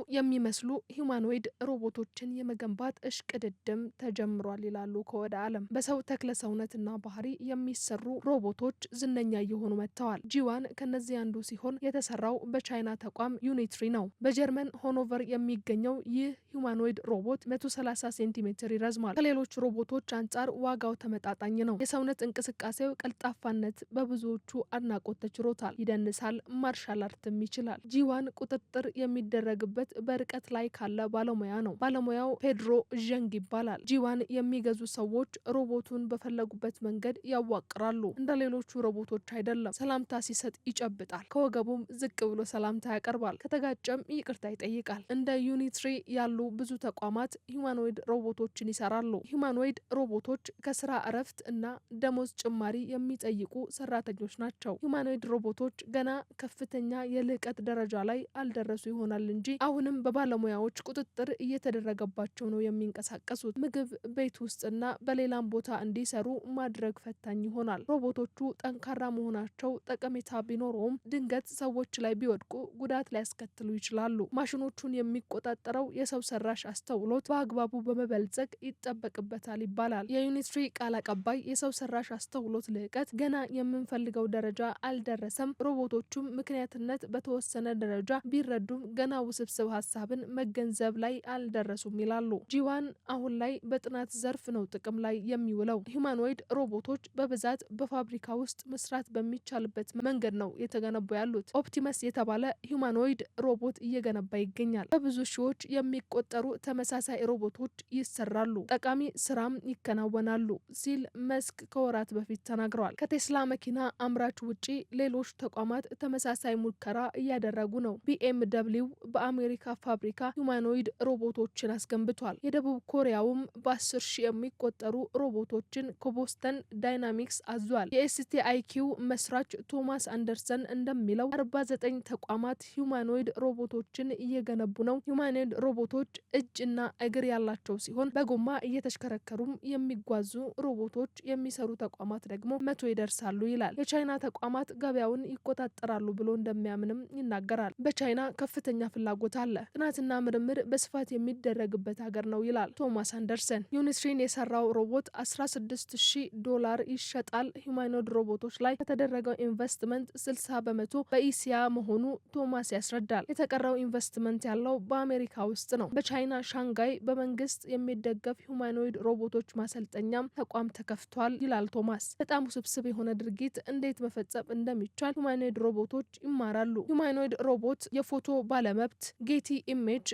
የሚመስሉ humanoid ሮቦቶችን የመገንባት እሽቅድድም ተጀምሯል ይላሉ ከወደ ዓለም። በሰው ተክለ ሰውነትና ባህሪ የሚሰሩ ሮቦቶች ዝነኛ እየሆኑ መጥተዋል። G1 ከነዚህ አንዱ ሲሆን የተሰራው በቻይና ተቋም ዩኒትሪ ነው። በጀርመን ሆኖቨር የሚገኘው ይህ humanoid ሮቦት 130 ሴንቲሜትር ይረዝማል። ከሌሎች ሮቦቶች አንጻር ዋጋው ተመጣጣኝ ነው። የሰውነት እንቅስቃሴው ቀልጣፋነት በብዙዎቹ አድናቆት ተችሮታል። ይደንሳል፣ martial art ም ይችላል። G1 ቁጥጥር የሚደረግበት በርቀት ላይ ካለ ባለሙያ ነው። ባለሙያው ፔድሮ ዠንግ ይባላል። G1 የሚገዙ ሰዎች ሮቦቱን በፈለጉበት መንገድ ያዋቅራሉ። እንደ ሌሎቹ ሮቦቶች አይደለም። ሰላምታ ሲሰጥ ይጨብጣል። ከወገቡም ዝቅ ብሎ ሰላምታ ያቀርባል። ከተጋጨም ይቅርታ ይጠይቃል። እንደ ዩኒትሪ ያሉ ብዙ ተቋማት humanoid ሮቦቶችን ይሰራሉ። Humanoid ሮቦቶች ከስራ እረፍት እና ደሞዝ ጭማሪ የሚጠይቁ ሰራተኞች ናቸው። Humanoid ሮቦቶች ገና ከፍተኛ የልህቀት ደረጃ ላይ አልደረሱ ይሆናል እንጂ አሁንም በባለሙያዎች ቁጥጥር እየተደረገባቸው ነው የሚንቀሳቀሱት። ምግብ ቤት ውስጥና በሌላም ቦታ እንዲሰሩ ማድረግ ፈታኝ ይሆናል። ሮቦቶቹ ጠንካራ መሆናቸው ጠቀሜታ ቢኖረውም ድንገት ሰዎች ላይ ቢወድቁ ጉዳት ሊያስከትሉ ይችላሉ። ማሽኖቹን የሚቆጣጠረው የሰው ሰራሽ አስተውሎት በአግባቡ በመበልጸግ ይጠበቅበታል ይባላል። የዩኒትሪ ቃል አቀባይ የሰው ሰራሽ አስተውሎት ልህቀት ገና የምንፈልገው ደረጃ አልደረሰም፣ ሮቦቶቹም ምክንያትነት በተወሰነ ደረጃ ቢረዱም ገና ውስብስብ ሀሳብን መገንዘብ ላይ አልደረሱም ይላሉ። G1 አሁን ላይ በጥናት ዘርፍ ነው ጥቅም ላይ የሚውለው። Humanoid ሮቦቶች በብዛት በፋብሪካ ውስጥ መስራት በሚቻልበት መንገድ ነው የተገነቡ ያሉት። ኦፕቲመስ የተባለ humanoid ሮቦት እየገነባ ይገኛል። በብዙ ሺዎች የሚቆጠሩ ተመሳሳይ ሮቦቶች ይሰራሉ፣ ጠቃሚ ስራም ይከናወናሉ ሲል መስክ ከወራት በፊት ተናግረዋል። ከቴስላ መኪና አምራች ውጪ ሌሎች ተቋማት ተመሳሳይ ሙከራ እያደረጉ ነው። BMW በአሜሪካ ፋብሪካ humanoid ሮቦቶችን አስገንብቷል። የደቡብ ኮሪያውም በ10,000 የሚቆጠሩ ሮቦቶችን ከቦስተን ዳይናሚክስ አዟል። የ STIQ መስራች ቶማስ አንደርሰን እንደሚለው 49 ተቋማት humanoid ሮቦቶችን እየገነቡ ነው። Humanoid ሮቦቶች እጅ እና እግር ያላቸው ሲሆን በጎማ እየተሽከረከሩም የሚጓዙ ሮቦቶች የሚሰሩ ተቋማት ደግሞ 100 ይደርሳሉ ይላል። የቻይና ተቋማት ገበያውን ይቆጣጠራሉ ብሎ እንደሚያምንም ይናገራል። በቻይና ከፍተኛ ፍላጎት አለ፣ ጥናትና ምርምር በስፋት የሚደረግበት ሀገር ነው ይላል ቶማስ አንደርሰን። ዩኒትሪን የሰራው ሮቦት $16,000 ይሸጣል። Humanoid ሮቦቶች ላይ ከተደረገው ኢንቨስትመንት 60% በኢሲያ መሆኑ ቶማስ ያስረዳል። የተቀረው ኢንቨስትመንት ያለው በአሜሪካ ውስጥ ነው። በቻይና ሻንጋይ በመንግስት የሚደገፍ humanoid ሮቦቶች ማሰልጠኛም ተቋም ተከፍቷል ይላል ቶማስ። በጣም ውስብስብ የሆነ ድርጊት እንዴት መፈጸም እንደሚቻል humanoid ሮቦቶች ይማራሉ። Humanoid ሮቦት የፎቶ ባለመብት Getty Image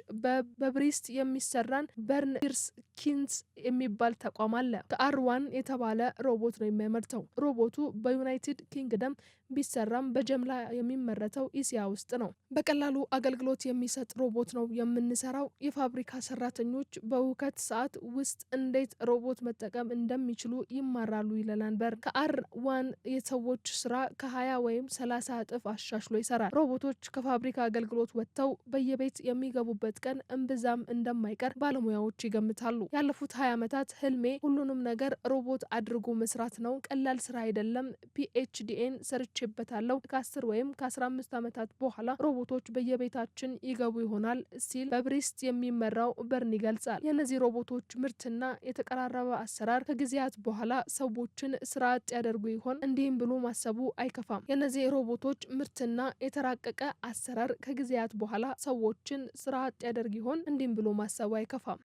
በብሪስት የሚሰራን በርን ፒርኪንስ የሚባል ተቋም አለ። ከ R1 የተባለ ሮቦት ነው የሚያመርተው። ሮቦቱ በዩናይትድ ኪንግደም ቢሰራም በጅምላ የሚመረተው እስያ ውስጥ ነው። በቀላሉ አገልግሎት የሚሰጥ ሮቦት ነው የምንሰራው። የፋብሪካ ሰራተኞች በሁከት ሰዓት ውስጥ እንዴት ሮቦት መጠቀም እንደሚችሉ ይማራሉ ይለናል በርን። ከ R1 የሰዎች ስራ ከ20 ወይም 30 እጥፍ አሻሽሎ ይሰራል። ሮቦቶች ከፋብሪካ አገልግሎት ወጥተው በየቤት የሚገቡበት ቀን እምብዛም እንደማይቀር ባለሙያዎች ይገምታሉ። ያለፉት 20 ዓመታት ህልሜ ሁሉንም ነገር ሮቦት አድርጎ መስራት ነው። ቀላል ስራ አይደለም። PhD ዬን ሰርቼበታለሁ። ከ10 ወይም ከ15 ዓመታት በኋላ ሮቦቶች በየቤታችን ይገቡ ይሆናል ሲል በብሪስት የሚመራው በርን ይገልጻል። የእነዚህ ሮቦቶች ምርትና የተቀራረበ አሰራር ከጊዜያት በኋላ ሰዎችን ስራ አጥ ያደርጉ ይሆን? እንዲህም ብሎ ማሰቡ አይከፋም። የእነዚህ ሮቦቶች ምርትና የተራቀቀ አሰራር ከጊዜያት በኋላ ሰዎችን ስራ አጥ ያደርግ ይሆን? እንዲህም ብሎ ማሰቡ አይከፋም።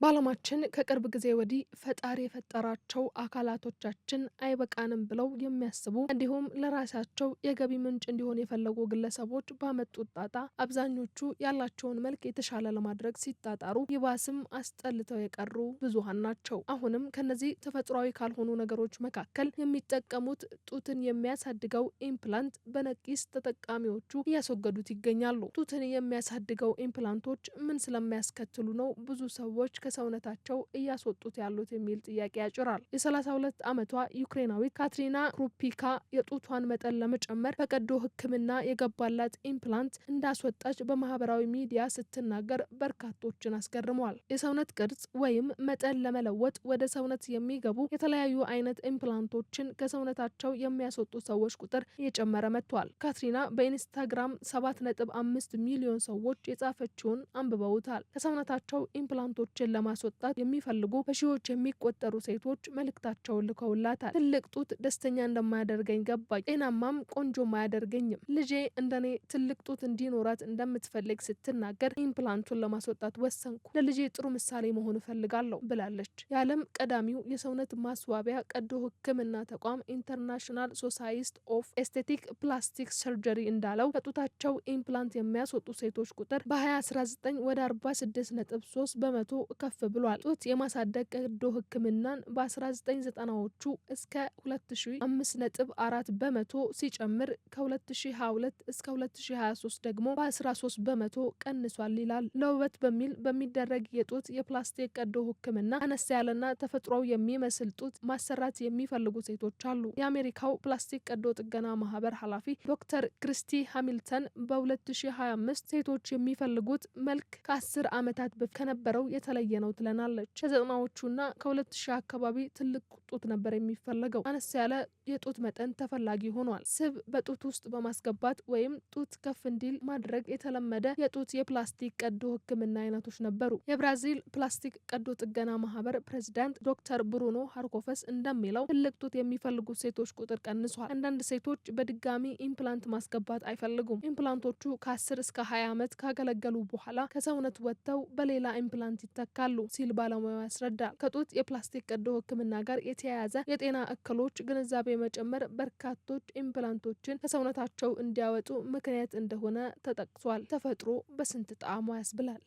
በዓለማችን ከቅርብ ጊዜ ወዲህ ፈጣሪ የፈጠራቸው አካላቶቻችን አይበቃንም ብለው የሚያስቡ እንዲሁም ለራሳቸው የገቢ ምንጭ እንዲሆን የፈለጉ ግለሰቦች ባመጡት ጣጣ አብዛኞቹ ያላቸውን መልክ የተሻለ ለማድረግ ሲጣጣሩ ይባስም አስጠልተው የቀሩ ብዙሀን ናቸው። አሁንም ከነዚህ ተፈጥሯዊ ካልሆኑ ነገሮች መካከል የሚጠቀሙት ጡትን የሚያሳድገው implant በነቂስ ተጠቃሚዎቹ እያስወገዱት ይገኛሉ። ጡትን የሚያሳድገው implant ኦች ምን ስለሚያስከትሉ ነው ብዙ ሰዎች ከሰውነታቸው እያስወጡት ያሉት የሚል ጥያቄ ያጭራል። የ32 ዓመቷ ዩክሬናዊት ካትሪና ክሩፒካ የጡቷን መጠን ለመጨመር በቀዶ ሕክምና የገባላት implant እንዳስወጣች በማህበራዊ ሚዲያ ስትናገር በርካቶችን አስገርሟል። የሰውነት ቅርጽ ወይም መጠን ለመለወጥ ወደ ሰውነት የሚገቡ የተለያዩ አይነት implant ኦችን ከሰውነታቸው የሚያስወጡ ሰዎች ቁጥር እየጨመረ መጥቷል። ካትሪና በኢንስታግራም 7.5 ሚሊዮን ሰዎች የጻፈችውን አንብበውታል። ከሰውነታቸው implant ኦችን ለማስወጣት የሚፈልጉ በሺዎች የሚቆጠሩ ሴቶች መልእክታቸውን ልከውላታል። ትልቅ ጡት ደስተኛ እንደማያደርገኝ ገባኝ፣ ጤናማም ቆንጆም አያደርገኝም። ልጄ እንደኔ ትልቅ ጡት እንዲኖራት እንደምትፈልግ ስትናገር implant ኡን ለማስወጣት ወሰንኩ። ለልጄ ጥሩ ምሳሌ መሆን እፈልጋለሁ ብላለች። የዓለም ቀዳሚው የሰውነት ማስዋቢያ ቀዶ ሕክምና ተቋም International Society of Aesthetic Plastic Surgery እንዳለው ከጡታቸው implant የሚያስወጡ ሴቶች ቁጥር በ2019 ወደ 46.3% ከፍ ብሏል። ጡት የማሳደግ ቀዶ ሕክምናን በ1990ዎቹ እስከ 2005.4% ሲጨምር ከ2022 እስከ 2023 ደግሞ በ13% ቀንሷል ይላል። ለውበት በሚል በሚደረግ የጡት የፕላስቲክ ቀዶ ሕክምና አነስ ያለና ተፈጥሯዊ የሚመስል ጡት ማሰራት የሚፈልጉ ሴቶች አሉ። የአሜሪካው ፕላስቲክ ቀዶ ጥገና ማህበር ኃላፊ ዶክተር ክሪስቲ ሃሚልተን በ2025 ሴቶች የሚፈልጉት መልክ ከ10 ዓመታት በፊት ከነበረው የተለየ ነው ትለናለች። ከ90ዎቹና ከ2000 አካባቢ ትልቅ ጡት ነበር የሚፈለገው። አነስ ያለ የጡት መጠን ተፈላጊ ሆኗል። ስብ በጡት ውስጥ በማስገባት ወይም ጡት ከፍ እንዲል ማድረግ የተለመደ የጡት የፕላስቲክ ቀዶ ሕክምና አይነቶች ነበሩ። የብራዚል ፕላስቲክ ቀዶ ጥገና ማህበር ፕሬዚዳንት ዶክተር ብሩኖ ሃርኮፈስ እንደሚለው ትልቅ ጡት የሚፈልጉ ሴቶች ቁጥር ቀንሷል። አንዳንድ ሴቶች በድጋሚ implant ማስገባት አይፈልጉም። implant ኦቹ ከ10 እስከ 20 ዓመት ካገለገሉ በኋላ ከሰውነት ወጥተው በሌላ implant ይተካሉ ሲል ባለሙያው ያስረዳል። ከጡት የፕላስቲክ ቀዶ ሕክምና ጋር የተያያዘ የጤና እክሎች ግንዛቤ መጨመር በርካቶች implant ኦችን ከሰውነታቸው እንዲያወጡ ምክንያት እንደሆነ ተጠቅሷል። ተፈጥሮ በስንት ጣዕሟ ያስብላል።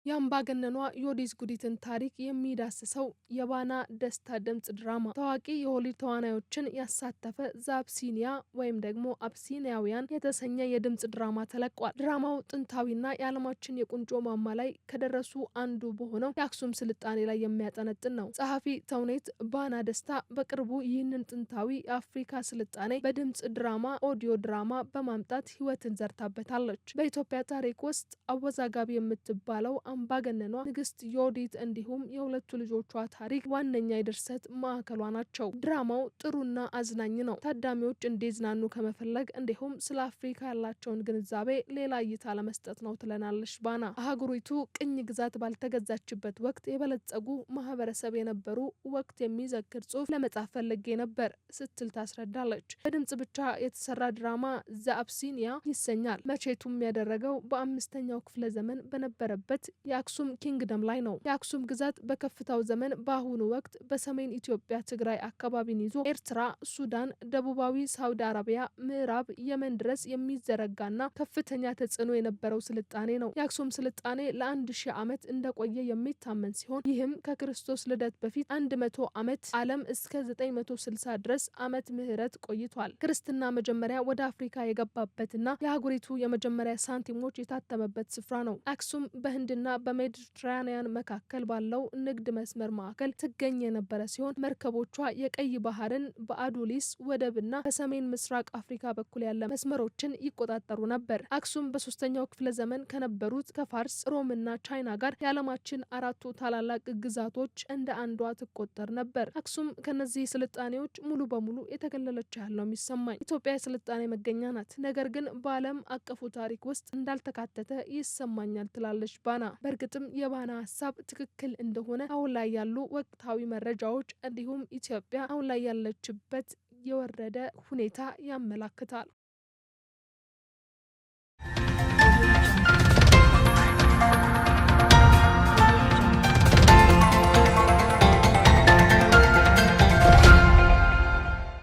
የአምባገነኗ ዮዲት ጉዲትን ታሪክ የሚዳስሰው የባና ደስታ ድምጽ ድራማ ታዋቂ የሆሊውድ ተዋናዮችን ያሳተፈ ዛብሲኒያ ወይም ደግሞ አብሲኒያውያን የተሰኘ የድምጽ ድራማ ተለቋል። ድራማው ጥንታዊና የዓለማችን የቁንጮ ማማ ላይ ከደረሱ አንዱ በሆነው የአክሱም ስልጣኔ ላይ የሚያጠነጥን ነው። ጸሐፊ ተውኔት ባና ደስታ በቅርቡ ይህንን ጥንታዊ የአፍሪካ ስልጣኔ በድምጽ ድራማ audio drama በማምጣት ሕይወትን ዘርታበታለች። በኢትዮጵያ ታሪክ ውስጥ አወዛጋቢ የምትባለው አምባገነኗ ንግስት ዮዲት እንዲሁም የሁለቱ ልጆቿ ታሪክ ዋነኛ የድርሰት ማዕከሏ ናቸው። ድራማው ጥሩና አዝናኝ ነው። ታዳሚዎች እንዲዝናኑ ከመፈለግ እንዲሁም ስለ አፍሪካ ያላቸውን ግንዛቤ ሌላ እይታ ለመስጠት ነው ትለናለች ባና። አህጉሪቱ ቅኝ ግዛት ባልተገዛችበት ወቅት የበለጸጉ ማህበረሰብ የነበሩ ወቅት የሚዘክር ጽሑፍ ለመጻፍ ፈልጌ ነበር ስትል ታስረዳለች። በድምጽ ብቻ የተሰራ ድራማ The Abyssinia ይሰኛል። መቼቱም ያደረገው በአምስተኛው ክፍለ ዘመን በነበረበት የአክሱም kingdom ላይ ነው። የአክሱም ግዛት በከፍታው ዘመን በአሁኑ ወቅት በሰሜን ኢትዮጵያ ትግራይ አካባቢን ይዞ ኤርትራ፣ ሱዳን፣ ደቡባዊ ሳውዲ አረቢያ፣ ምዕራብ የመን ድረስ የሚዘረጋና ከፍተኛ ተጽዕኖ የነበረው ስልጣኔ ነው። የአክሱም ስልጣኔ ለ1000 ዓመት እንደቆየ የሚታመን ሲሆን ይህም ከክርስቶስ ልደት በፊት 100 ዓመት ዓለም እስከ 960 ድረስ ዓመት ምህረት ቆይቷል። ክርስትና መጀመሪያ ወደ አፍሪካ የገባበትና የአህጉሪቱ የመጀመሪያ ሳንቲሞች የታተመበት ስፍራ ነው። አክሱም በህንድና በሜዲትራኒያን መካከል ባለው ንግድ መስመር ማዕከል ትገኝ የነበረ ሲሆን መርከቦቿ የቀይ ባህርን በአዱሊስ ወደብና በሰሜን ምስራቅ አፍሪካ በኩል ያለ መስመሮችን ይቆጣጠሩ ነበር። አክሱም በሶስተኛው ክፍለ ዘመን ከነበሩት ከፋርስ፣ ሮምና ቻይና ጋር የዓለማችን አራቱ ታላላቅ ግዛቶች እንደ አንዷ ትቆጠር ነበር። አክሱም ከነዚህ ስልጣኔዎች ሙሉ በሙሉ የተገለለች ያህል ነው የሚሰማኝ። ኢትዮጵያ የስልጣኔ መገኛ ናት፣ ነገር ግን በዓለም አቀፉ ታሪክ ውስጥ እንዳልተካተተ ይሰማኛል ትላለች ባና። በእርግጥም የባና ሀሳብ ትክክል እንደሆነ አሁን ላይ ያሉ ወቅታዊ መረጃዎች እንዲሁም ኢትዮጵያ አሁን ላይ ያለችበት የወረደ ሁኔታ ያመላክታል።